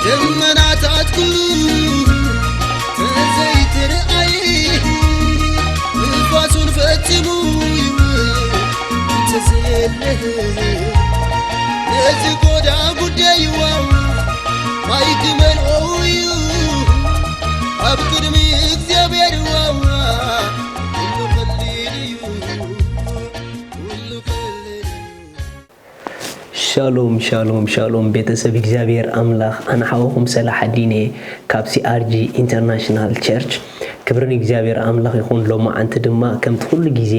ደመናታት ኩሉ ተዘይትርኣይ፣ ንፋሱን ፈጺሙ ይውል ተዘየለ። ነዚ ጎዳ ጉዳይዋ ማይ ክመልኦ እዩ ኣብ ቅድሚ እግዚኣብሔር ዋዋ። ኩሉ ቀሊል እዩ፣ ኩሉ ቀሊል እዩ። ሻሎም ሻሎም ሻሎም፣ ቤተሰብ እግዚኣብሔር ኣምላኽ፣ ኣነ ሓወኹም ሰላሓዲን እየ ካብ ሲኣርጂ ኢንተርናሽናል ቸርች። ክብሪ ንእግዚኣብሔር ኣምላኽ ይኹን። ሎማዓንቲ ድማ ከምቲ ኩሉ ግዜ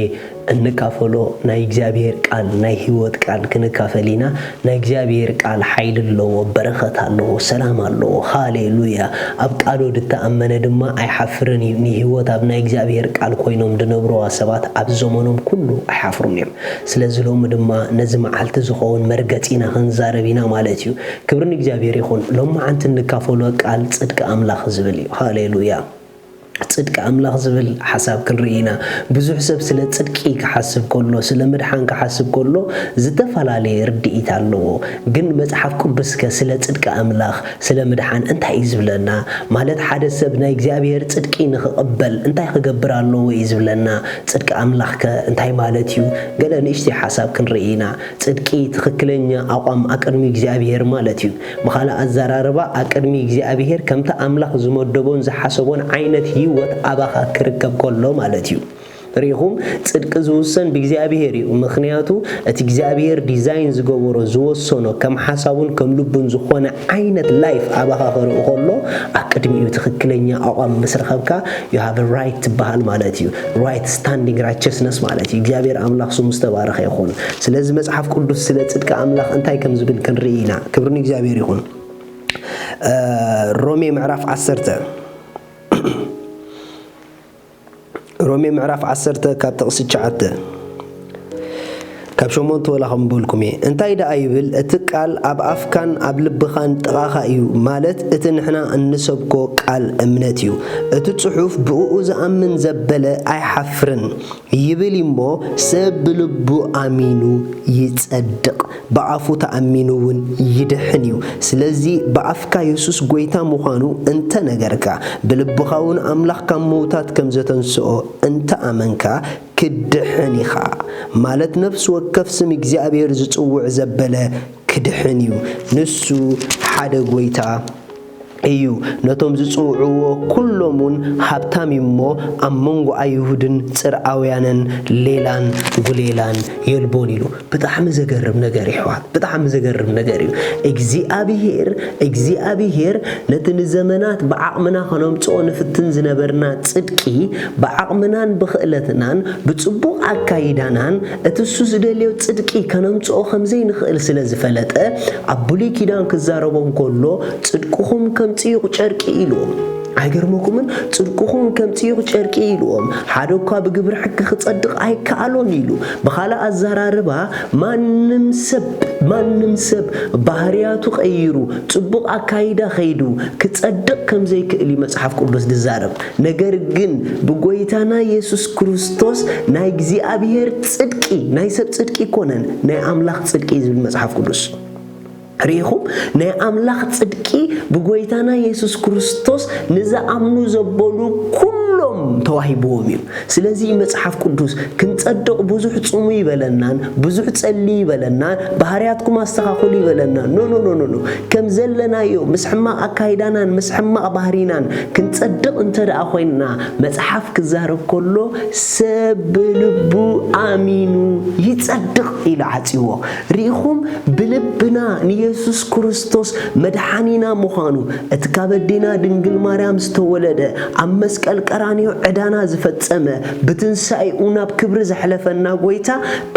እንካፈሎ ናይ እግዚኣብሔር ቃል፣ ናይ ህይወት ቃል ክንካፈል ኢና። ናይ እግዚኣብሔር ቃል ሓይሊ ኣለዎ፣ በረኸት ኣለዎ፣ ሰላም ኣለዎ። ሃሌሉያ። ኣብ ቃሉ ድተኣመነ ድማ ኣይሓፍርን እዩ። ንህይወት ኣብ ናይ እግዚኣብሔር ቃል ኮይኖም ድነብርዋ ሰባት ኣብ ዘመኖም ኩሉ ኣይሓፍሩን እዮም። ስለዚ ሎሚ ድማ ነዚ መዓልቲ ዝኸውን መርገጺ ኢና ክንዛረብ ኢና ማለት እዩ። ክብሪ ንእግዚኣብሔር ይኹን። ሎማዓንቲ እንካፈሎ ቃል ጽድቂ ኣምላኽ ዝብል እዩ። ሃሌሉያ። ጽድቂ ኣምላኽ ዝብል ሓሳብ ክንርኢ ኢና። ብዙሕ ሰብ ስለ ጽድቂ ክሓስብ ከሎ፣ ስለ ምድሓን ክሓስብ ከሎ፣ ዝተፈላለየ ርድኢት ኣለዎ። ግን መጽሓፍ ቅዱስከ ስለ ጽድቂ ኣምላኽ፣ ስለ ምድሓን እንታይ እዩ ዝብለና? ማለት ሓደ ሰብ ናይ እግዚኣብሔር ጽድቂ ንኽቕበል እንታይ ክገብር ኣለዎ እዩ ዝብለና? ጽድቂ ኣምላኽከ እንታይ ማለት እዩ? ገለ ንእሽተይ ሓሳብ ክንርኢ ኢና። ጽድቂ ትኽክለኛ ኣቋም ኣቅድሚ እግዚኣብሔር ማለት እዩ። ብኻልእ ኣዘራርባ፣ ኣቅድሚ እግዚኣብሔር ከምቲ ኣምላኽ ዝመደቦን ዝሓሰቦን ዓይነት ህይወት ኣባኻ ክርከብ ከሎ ማለት እዩ። ርኢኹም፣ ጽድቂ ዝውሰን ብእግዚኣብሔር እዩ። ምኽንያቱ፣ እቲ እግዚኣብሔር ዲዛይን ዝገበሮ፣ ዝወሰኖ፣ ከም ሓሳቡን ከም ልቡን ዝኾነ ዓይነት ላይፍ ኣባኻ ክርኢ ከሎ፣ ኣብ ቅድሚኡ ትኽክለኛ ኣቋም ምስ ረኸብካ፣ you have a right ትበሃል ማለት እዩ። ራይት ስታንዲንግ፣ ራይቸስነስ ማለት እዩ። እግዚኣብሔር ኣምላኽ ስሙ ዝተባረኸ ይኹን። ስለዚ መጽሓፍ ቅዱስ ስለ ጽድቂ ኣምላኽ እንታይ ከም ዝብል ክንርኢ ኢና። ክብሪ ንእግዚኣብሔር ይኹን። እ፣ ሮሜ ምዕራፍ ዓሰርተ፣ ሮሜ ምዕራፍ ዓሰርተ ካብ ጥቕሲ ትሽዓተ፣ ካብ ሸሞንተ ወላ ከም በልኩም እየ። እንታይ ደኣ ይብል? እቲ ቃል ኣብ ኣፍካን ኣብ ልብኻን ጥቓኻ እዩ፣ ማለት እቲ ንሕና እንሰብኮ ቃል እምነት እዩ። እቲ ጽሑፍ፣ "ብእኡ ዝኣምን ዘበለ ኣይሓፍርን" ይብል እሞ፣ ሰብ ብልቡ ኣሚኑ ይጸድቕ፣ ብኣፉ ተኣሚኑ እውን ይድሕን እዩ። ስለዚ ብኣፍካ የሱስ ጐይታ ምዃኑ እንተ ነገርካ፣ ብልብኻ እውን ኣምላኽ ካብ ምዉታት ከም ዘተንስኦ እንተ ኣመንካ፣ ክትድሕን ኢኻ። ማለት ነፍሲ ወከፍ ስም እግዚኣብሔር ዝጽውዕ ዘበለ ክድሕን እዩ። ንሱ ሓደ ጐይታ እዩ። ነቶም ዝጽውዕዎ ኩሎም እውን ሃብታም እዩ እሞ፣ ኣብ መንጎ ኣይሁድን ጽርኣውያንን ሌላን ጒሌላን የልቦን ኢሉ። ብጣዕሚ ዘገርም ነገር እዩ፣ ኣሕዋት። ብጣዕሚ ዘገርም ነገር እዩ። እግዚኣብሔር፣ እግዚኣብሔር ነቲ ንዘመናት ብዓቕምና ከነምጽኦ ንፍትን ዝነበርና ጽድቂ፣ ብዓቕምናን ብኽእለትናን ብጽቡቕ ኣካይዳናን እቲ እሱ ዝደልዮ ጽድቂ ከነምጽኦ ከም ዘይንኽእል ስለ ዝፈለጠ፣ ኣብ ብሉይ ኪዳን ክዛረቦም ከሎ፣ "ጽድቅኹም ከም ጽዩቕ ጨርቂ" ኢልዎም። ኣይገርመኩምን? "ጽድቅኹም ከም ጽዩቕ ጨርቂ" ኢልዎም። ሓደ እኳ ብግብሪ ሕጊ ክጸድቕ ኣይከኣሎን ኢሉ። ብኻልእ ኣዘራርባ፣ ማንም ሰብ፣ ማንም ሰብ ባህርያቱ ቀይሩ፣ ጽቡቕ ኣካይዳ ከይዱ ክጸድቕ ከም ዘይክእል እዩ መጽሓፍ ቅዱስ ዝዛረብ። ነገር ግን ብጎይታና የሱስ ክርስቶስ ናይ እግዚኣብሔር ጽድቂ፣ ናይ ሰብ ጽድቂ ኣይኮነን፣ ናይ ኣምላኽ ጽድቂ እዩ ዝብል መጽሓፍ ቅዱስ። ርኢኹም? ናይ ኣምላኽ ጽድቂ ብጎይታና የሱስ ክርስቶስ ንዝኣምኑ ዘበሉ ኩሎም ተዋሂብዎም እዩ። ስለዚ መጽሓፍ ቅዱስ ክንጸድቕ ብዙሕ ጽሙ ይበለናን፣ ብዙሕ ጸሊ ይበለናን፣ ባህርያትኩም ኣስተኻኽሉ ይበለናን። ኖ፣ ኖ፣ ኖ፣ ኖ፣ ኖ። ከም ዘለናዮ ምስ ሕማቕ ኣካይዳናን ምስ ሕማቕ ባህሪናን ክንጸድቕ እንተ ደኣ ኮይንና፣ መጽሓፍ ክዛረብ ከሎ፣ "ሰብ ብልቡ ኣሚኑ ይጸድቕ" ኢሉ ዓጽይዎ። ርኢኹም? ብልብና ንየሱስ ክርስቶስ መድሓኒና ምዃኑ፣ እቲ ካብ ኣዴና ድንግል ማርያም ዝተወለደ፣ ኣብ መስቀል ቀራንዮ ዕዳና ዝፈጸመ፣ ብትንሳኤኡ ናብ ክብሪ ዘሕለፈና ጐይታ፣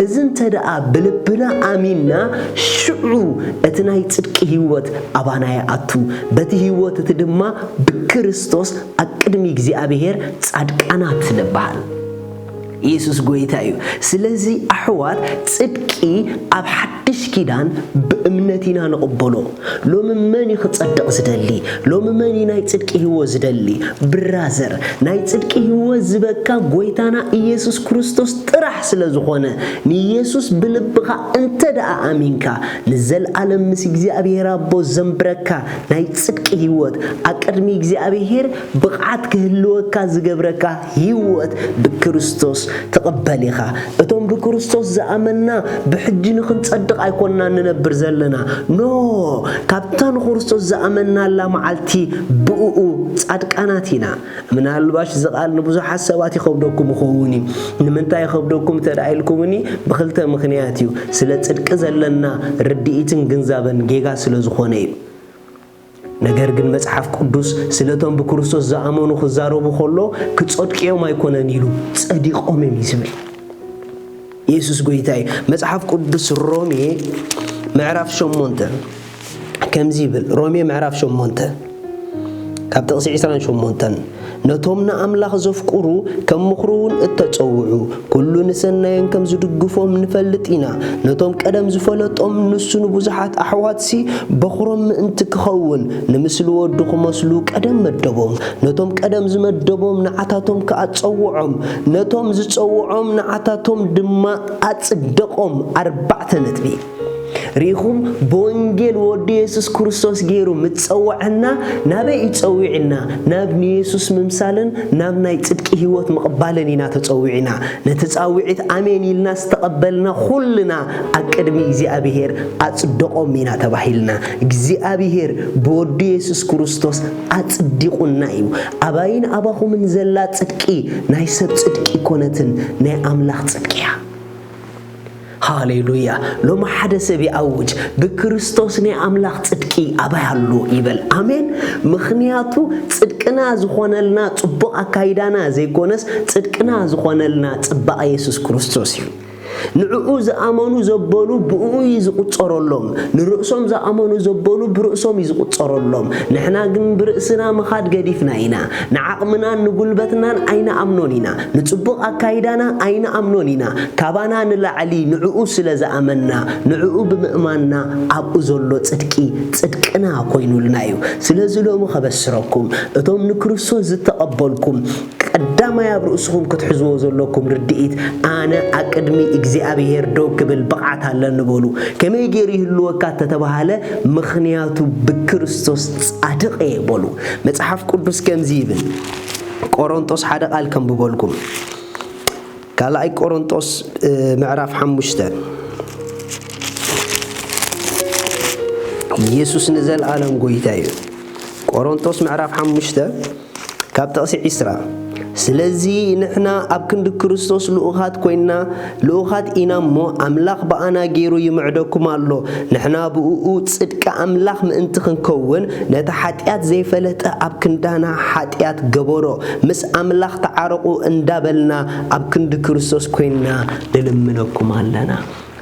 እዚ እንተ ደኣ ብልብና ኣሚንና፣ ሽዑ እቲ ናይ ጽድቂ ህይወት ኣባና ይኣቱ። በቲ ህይወት እቲ ድማ ብክርስቶስ ኣብ ቅድሚ እግዚኣብሔር ጻድቃናት ንበሃል። ኢየሱስ ጐይታ እዩ። ስለዚ ኣሕዋት፣ ጽድቂ ኣብ ሓድሽ ኪዳን ብእምነት ኢና ንቕበሎ። ሎሚ መን እዩ ክጸድቕ ዝደሊ? ሎሚ መን እዩ ናይ ጽድቂ ህይወት ዝደሊ? ብራዘር፣ ናይ ጽድቂ ህይወት ዝበካ ጎይታና ኢየሱስ ክርስቶስ ጥራሕ ስለ ዝኾነ፣ ንኢየሱስ ብልብኻ እንተ ደኣ ኣሚንካ፣ ንዘለኣለም ምስ እግዚኣብሔር ኣቦ ዘንብረካ ናይ ጽድቂ ህይወት፣ ኣብ ቅድሚ እግዚኣብሔር ብቕዓት ክህልወካ ዝገብረካ ህይወት ብክርስቶስ ትቕበል ኢኻ። እቶም ብክርስቶስ ዝኣመንና ብሕጂ ንኽንጸድቕ ኣይኮንና ንነብር ዘለና። ኖ፣ ካብታ ንክርስቶስ ዝኣመንናላ መዓልቲ ብእኡ ጻድቃናት ኢና። ምናልባሽ እዚ ቃል ንብዙሓት ሰባት ይኸብደኩም ይኸውን እዩ። ንምንታይ ይኸብደኩም እንተ ደኣ ኢልኩምኒ፣ ብኽልተ ምኽንያት እዩ። ስለ ጽድቂ ዘለና ርድኢትን ግንዛበን ጌጋ ስለ ዝኾነ እዩ። ነገር ግን መጽሓፍ ቅዱስ ስለቶም ብክርስቶስ ዝኣመኑ ክዛረቡ ከሎ፣ ክጸድቁ እዮም ኣይኮነን ኢሉ፣ ጸዲቖም እዮም እዩ ዝብል። ኢየሱስ ጎይታ እዩ። መጽሓፍ ቅዱስ ሮሜ ምዕራፍ ሸሞንተ ከምዚ ይብል። ሮሜ ምዕራፍ ሸሞንተ ካብ ጥቕሲ ዕስራን ሸሞንተን፣ ነቶም ንኣምላኽ ዘፍቅሩ ከም ምኽሩ እውን እተጸውዑ፣ ኩሉ ንሰናዮም ከም ዝድግፎም ንፈልጥ ኢና። ነቶም ቀደም ዝፈለጦም፣ ንሱ ንብዙሓት ኣሕዋትሲ በኹሮም ምእንቲ ክኸውን፣ ንምስሊ ወዱ ክመስሉ ቀደም መደቦም። ነቶም ቀደም ዝመደቦም ንዓታቶም ከኣ ጸውዖም፣ ነቶም ዝጸውዖም ንዓታቶም ድማ ኣጽደቖም። ኣርባዕተ ነጥቢ። ርኢኹም፣ ብወንጌል ወዱ የሱስ ክርስቶስ ገይሩ ምስ ጸውዐና፣ ናበይ እዩ ጸዊዕና? ናብ ንየሱስ ምምሳልን ናብ ናይ ጽድቂ ህይወት ምቕባልን ኢና ተጸዊዕና። ነቲ ጻውዒት ኣሜን ኢልና ዝተቐበልና ኩልና ኣብ ቅድሚ እግዚኣብሔር ኣጽደቖም ኢና ተባሂልና። እግዚኣብሔር ብወዱ የሱስ ክርስቶስ ኣጽዲቑና እዩ። ኣባይን ኣባኹምን ዘላ ጽድቂ ናይ ሰብ ጽድቂ ኣይኮነትን፣ ናይ ኣምላኽ ጽድቂ እያ። ሃሌሉያ። ሎሚ ሓደ ሰብ ይኣውጅ፣ "ብክርስቶስ ናይ ኣምላኽ ጽድቂ ኣባይ ኣሎ" ይበል። ኣሜን። ምኽንያቱ ጽድቅና ዝኾነልና ጽቡቕ ኣካይዳና ዘይኮነስ፣ ጽድቅና ዝኾነልና ጽባቐ የሱስ ክርስቶስ እዩ። ንዕኡ ዝኣመኑ ዘበሉ ብእኡ እዩ ዝቑጸረሎም። ንርእሶም ዝኣመኑ ዘበሉ ብርእሶም እዩ ዝቑጸረሎም። ንሕና ግን ብርእስና ምኻድ ገዲፍና ኢና። ንዓቕምናን ንጉልበትናን ኣይንኣምኖን ኢና። ንጽቡቕ ኣካይዳና ኣይንኣምኖን ኢና። ካባና ንላዕሊ ንዕኡ ስለ ዝኣመንና፣ ንዕኡ ብምእማንና ኣብኡ ዘሎ ጽድቂ ጽድቅና ኮይኑልና እዩ። ስለዚ ሎሚ ከበስረኩም፣ እቶም ንክርስቶስ ዝተቐበልኩም፣ ቀዳማይ ኣብ ርእስኹም ክትሕዝዎ ዘለኩም ርድኢት፣ ኣነ ኣብ ቅድሚ እግዚኣብሔር ደው ክብል ብቕዓት ኣለኒ በሉ። ከመይ ገይሩ ይህልወካ እንተተባሃለ፣ ምኽንያቱ ብክርስቶስ ጻድቕ እየ በሉ። መጽሓፍ ቅዱስ ከምዚ ይብል። ቆሮንጦስ ሓደ ቃል ከንብበልኩም። ካልኣይ ቆሮንጦስ፣ እ፣ ምዕራፍ ሓሙሽተ። ኢየሱስ ንዘለኣለም ጎይታ እዩ። ቆሮንጦስ ምዕራፍ ሓሙሽተ ካብ ጥቕሲ ዕስራ፣ "ስለዚ ንሕና ኣብ ክንዲ ክርስቶስ ልኡኻት ኮይንና፣ ልኡኻት ኢና እሞ፣ ኣምላኽ ብኣና ገይሩ ይምዕደኩም ኣሎ። ንሕና ብእኡ ጽድቂ ኣምላኽ ምእንቲ ክንከውን፣ ነቲ ሓጢኣት ዘይፈለጠ ኣብ ክንዳና ሓጢኣት ገበሮ፣ ምስ ኣምላኽ ተዓረቑ እንዳበልና ኣብ ክንዲ ክርስቶስ ኮይንና ንልምነኩም ኣለና።"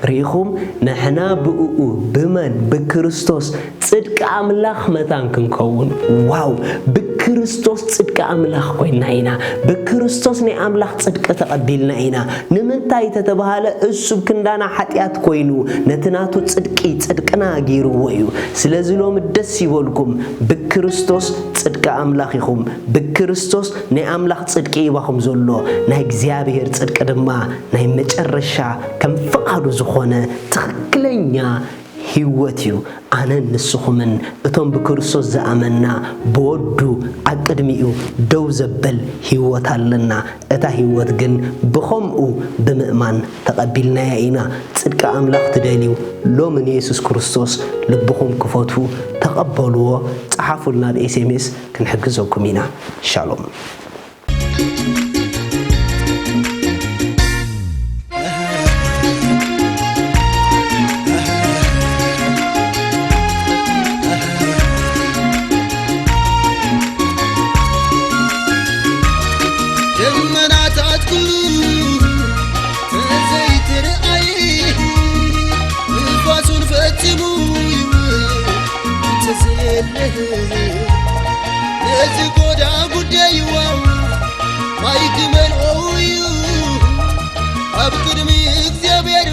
ርኢኹም፣ ንሕና ብእኡ፣ ብመን? ብክርስቶስ ጽድቂ ኣምላኽ መታን ክንከውን። ዋው! ብክርስቶስ ጽድቂ ኣምላኽ ኮይና ኢና። ብክርስቶስ ናይ ኣምላኽ ጽድቂ ተቐቢልና ኢና። ንምንታይ ተተባሃለ፣ እሱ ብክንዳና ሓጢኣት ኮይኑ፣ ነቲ ናቱ ጽድቂ ጽድቅና ገይርዎ እዩ። ስለዚ ሎሚ ደስ ይበልኩም፣ ብክርስቶስ ጽድቂ ኣምላኽ ኢኹም። ብክርስቶስ ናይ ኣምላኽ ጽድቂ ይባኹም ዘሎ፣ ናይ እግዚኣብሔር ጽድቂ ድማ ናይ መጨረሻ ከም ፍቓዱ ዝኾነ ትኽክለኛ ህይወት እዩ። ኣነን ንስኹምን እቶም ብክርስቶስ ዝኣመንና ብወዱ ኣብ ቅድሚኡ ደው ዘብል ህይወት ኣለና። እታ ህይወት ግን ብኸምኡ ብምእማን ተቐቢልናያ ኢና። ጽድቂ ኣምላኽ ትደልዩ፣ ሎሚ ንየሱስ ክርስቶስ ልብኹም ክፈቱ፣ ተቐበልዎ፣ ጸሓፉልና ብ ኤስ ኤም ኤስ ክንሕግዘኩም ኢና። ሻሎም። ደመናታት ኩሉ ተዘይትርኣይ፣ ንፋሱን ፈጺሙ ይውል እንተዘየለ፣ ነዚ ጎዳ ጉዳይዋ ማይ ክመልኦ እዩ ኣብ ቅድሚ እግዚኣብሔር።